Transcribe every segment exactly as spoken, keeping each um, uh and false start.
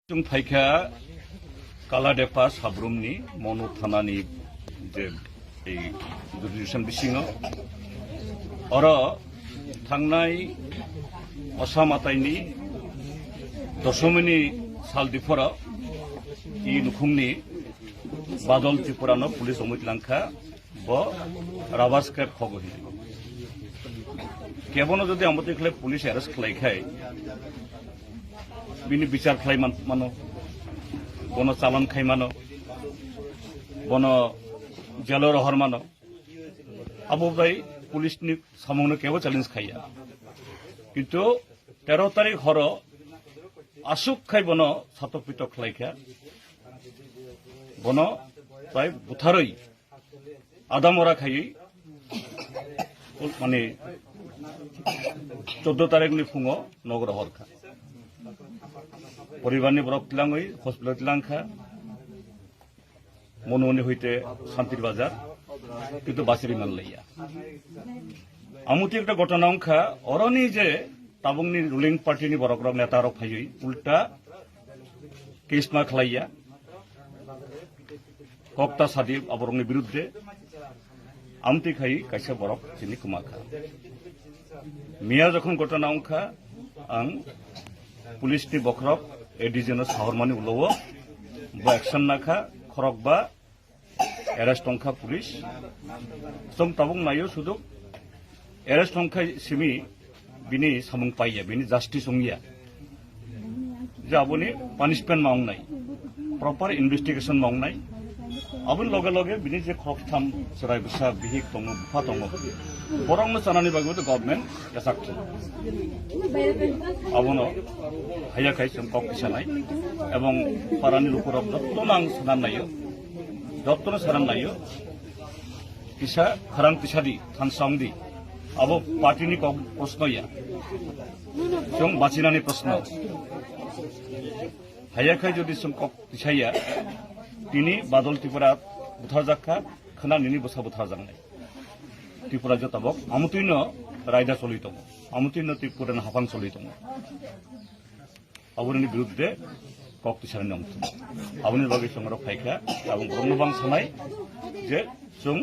Chwng phaikha Kaladepa Sabrumni Monu Thanani je ei jurisdiction bisingo. Oro thangnai Osa Mataini Doshomini sal diphoro i nukhungni Badol Tripurano police omwi tlangkha. Bo rubber scrap khogo hinwi. Kebono jodi amotwi khlai police arrest khlai khai, bini bichar khlai man-, mano, bono chalan khai mano, bono jelo rohor mano. Abo bai police ni samungno kebo challenge khaiya. Kintu tero tarik horo aswk khai bono satok pitok khlai kha. Bono bai butharwi adamora khaiwi, mane, chuddo tarikni phungo nogo rohor kha. Poribarni borok tlangwi hospital tlang kha, Monumoni hoite Santir Bazar, kintu bachiri man laiya. Amutwi ekta ghotona wngkha, oroni je tabukni ruling party ni borok rok, neta rok phaiwi ulta case ma khlaiya. Kokta sadi aborokni biruddhe amtwi khai kaisa borok chini kwma kha. Miya jokhon ghotona wngkha, ang police ni bokhorok A D G no sahormani ulo o bo action nakha, khorokba arrest tongkha police. Chwng tabuk naio sudu arrest tongkha simi bini samung paiya, bini justice wngya. Je aboni punishment ma wngnai, proper investigation ma wngnai. Aboni loge loge bini je khoroktham chwrai bwsa bihik tongo, bupha tongo, borokno chanani bagwi bo government yachak thung. Abono haya khai chwng kok tisanai ebong parani lukurok jottono ang sanan naio, jottono sanan naio. Kisa kharang tisadi, thansa wngdi. Abo party ni kok proshno ya. Chwng bachinani proshno. Haya khai jodi chwng kok tisaya, tini Badol Tripura butharjak kha, khwna nini bwsa butharjaknai. Tripura jotobok amutwino raida choli tongo, amutwino Tripura ni haphang choli tongo. Aboni biruddhe kok tisani nong. Aboni bagwi chwng oro phaikha, tabuk borokno bang sanai je chwng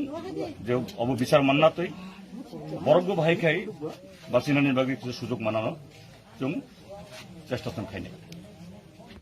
je obo bichar manna twi borokbo bahai khai bachinani bagwi kisa sujok manano chwng chesta chwng khainai.